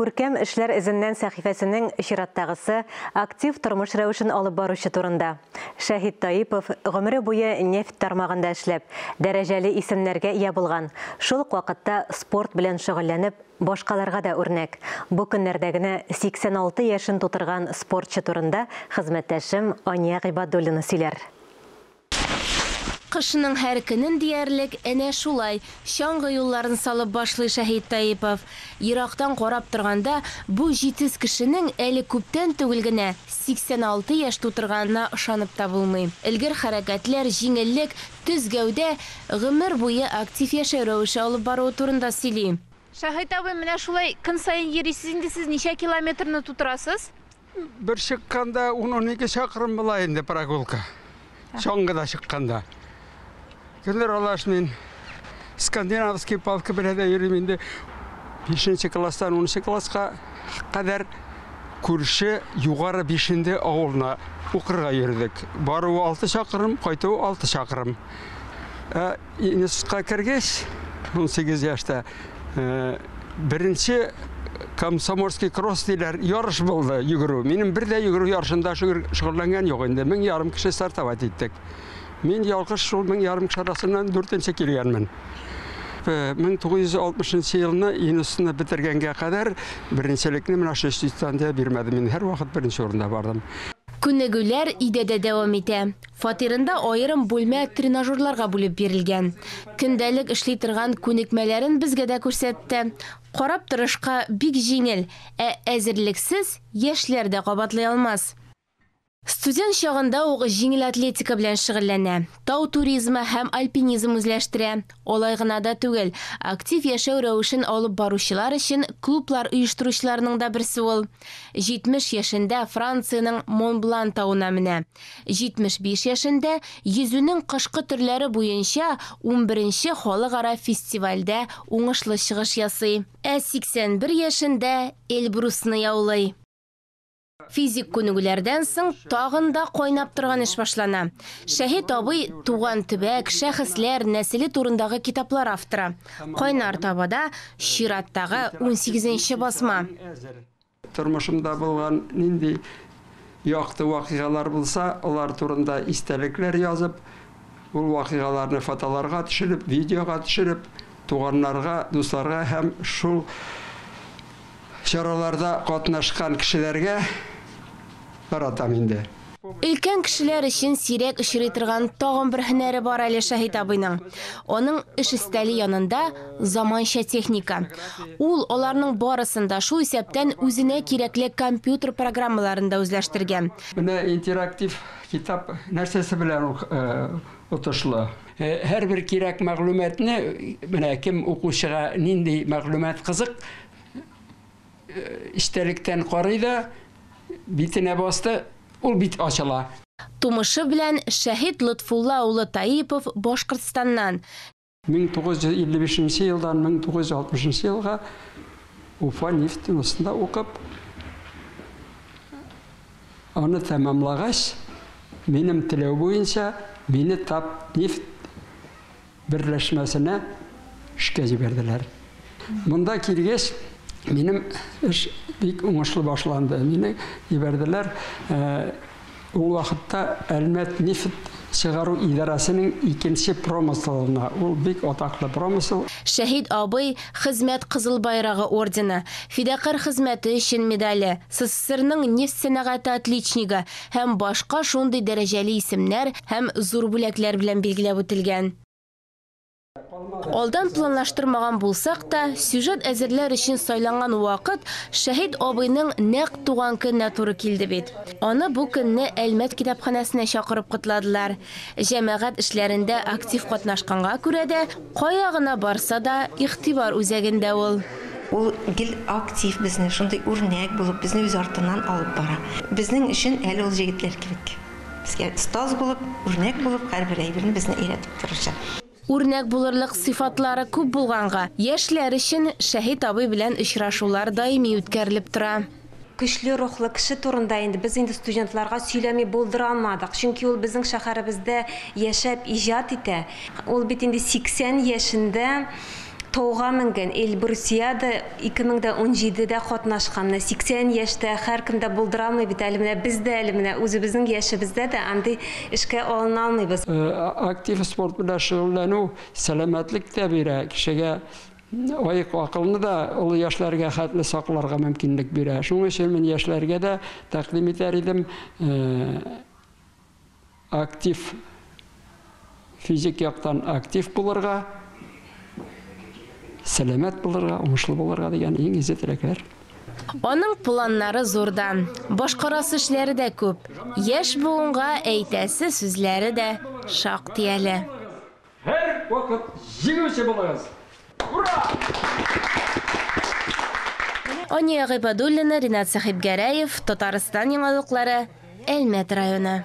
Күркәм эшләр эзеннән сәхифәсенең чираттагысы актив тормыш рәвешен алып баручы турында. Шәһит Таипов гомере буе нефть тармагында эшләп, дәрәҗәле исемнәргә ия булган, шул ук вакытта спорт белән шөгыльләнеп, башкаларга да үрнәк. Бу көннәрдә генә 86 яшен тутырган спортчы турында хезмәттәшем Ания Гыйбадуллина сөйләр. Кышның һәр көнен диярлек әнә шулай чаңгы юлларын салып башлый Шәһит Таипов. Ерактан карап торганда, бу җитез кешенең әле күптән түгел генә 86 яшь тутырганына ышанып та булмый. Элгер хәрәкәтләр, җиңеллек, төз гәүдә гомер буе актив яшәү рәвеше алып баруы турында сөйли. Шәһит абый, менә шулай көн саен йөрисез инде, сез ничә километрны тутырасыз? Бер чыкканда 10-12 чакрым була инде прогулка. Чаңгыда чыкканда. Көннәр алаш мин скандинавский палка белән дә йөрим инде. 5 класстан 10 класска кадәр күрше Югары Бишенде авылына укырга йөрдек. Баруы 6 чакрым, кайтуы 6 чакрым. Ә институтка кергәч, 18 яшьтә, беренче комсомольский кросс диләр, ярыш булды йөгерү. Минем бер дә йөгерү ярышында шөгыльләнгән юк инде. 1500 кеше стартовать иттек. Мин ялгыш шул 1500 кеше арасыннан 4-нче килгәнмен. 1960 елны институтны бетергәнгә кадәр беренчелекне менә шул дистанция бирмәде. Мин һәрвакыт беренче урында бардым. Күнегүләр өйдә дә дәвам итә. Фатирында аерым бүлмә тренажерларга бүлеп бирелгән. Көндәлек эшли торган күнекмәләрен безгә дә күрсәтте. Карап торышка бик җиңел, ә әзерлексез яшьләр дә кабатлый алмас. Студент чагында ук җиңел атлетика белән шөгыльләнә. Тау туризмы һәм альпинизм үзләштерә. Алай гына да түгел, актив яшәү рәвешен алып баручылар өчен клублар оештыручыларның да берсе ул. 70 яшендә Франциянең Монблан тавына менә. 75 яшендә йөзүнең кышкы төрләре буенча 11-нче халыкара фестивальдә уңышлы чыгыш ясый. Ә 81 яшендә Эльбрусны яулый. Физик күнегүләрдән соң тагын да кайнап торган эш башлана. Шәһит абый туган төбәк, шәхесләр, нәселе турындагы китаплар авторы. Кайнар табада чираттагы 18-нче басма. Тормышымда булган нинди якты вакыйгалар булса, алар турында истәлекләр язып, ул вакыйгаларны фотоларга төшереп, видеога төшереп, туганнарга, дусларга һәм шул чараларда катнашкан кешеләргә таратам инде. Өлкән кешеләр өчен сирәк очрый торган тагын бер һөнәре бар әле Шәһит абыйның. Аның эш өстәле янында заманча техника. Ул аларның барысын да, шул исәптән үзенә кирәкле компьютер программаларын да үзләштергән. Менә интерактив китап нәрсәсе белән отышлы. Һәрбер кирәк мәгълүматны, менә кем укучыга нинди мәгълүмат кызык, истәлектән карый да, битенә басты, ул бит ачыла. Тумышы белән Шәһит Лотфулла улы Таипов Башкортстаннан. 1955 елдан 1960 елга Уфа нефть институтында укып, аны тәмамлагач, минем теләү буенча мине Татнефть берләшмәсенә эшкә җибәрделәр. Монда килгәч, минем эш бик уңышлы башланды. Мине җибәрделәр. Ул вакытта Әлмәт нефть чыгару идарәсенең икенче промыселына. Ул бик атаклы промысел. Шәһит абый Хезмәт Кызыл Байрагы ордены, Фидакарь хезмәте өчен медале, СССРның нефть сәнәгате отличнигы һәм башка шундый дәрәҗәле исемнәр һәм зур бүләкләр белән билгеләп үтелгән. Алдан планлаштырмаган булсак та, сюжет әзерләр өчен сайланган вакыт Шәһит абыйның нәкъ туган көненә туры килде бит. Аны бу көнне Әлмәт китапханәсенә чакырып котладылар. Җәмәгать эшләрендә актив катнашканга күрә дә, кая гына барса да, игътибар үзәгендә ул. Ул гел актив безне, шундый үрнәк булып, безне үз артыннан алып бара. Безнең өчен әле ул җегетләр кебек. Безгә остаз булып, үрнәк булып, һәрбер әйберне безне өйрәтеп торучы. Үрнәк булырлык сыйфатлары күп булганга, яшьләр өчен Шәһит абый белән очрашулар даими үткәрелеп тора. Көчле рухлы кеше турында инде без инде студентларга сөйләми булдыра алмадык. Чөнки ул безнең шәһәребездә яшәп иҗат итә. Ул бит инде 80 яшендә Тауга менгән, Эльбрусиада 2017-дә катнашкан. Менә 80 яшьтә һәркем дә булдыра алмый бит әле. Менә без дә әле менә үзебезнең яшебездә дә андый эшкә алына алмыйбыз. Актив спорт белән шөгыльләнү сәламәтлек тә бирә, кешегә аек акылны да олы яшьләргә хәтле сакларга мөмкинлек бирә. Шуның өчен мин яшьләргә дә тәкъдим итәр идем, актив, физик яктан актив булырга, сәламәт булырга, уңышлы булырга дигән иң изге теләкләр. Аның планнары зурдан, башкарасы эшләре дә күп. Яшь буынга әйтәсе сүзләре дә шактый әле. Һәр вакыт җиңүче булыгыз! Ура! Ания Гыйбадуллина, Ринат Сәхибгәрәев, Татарстан яңалыклары, Әлмәт районы.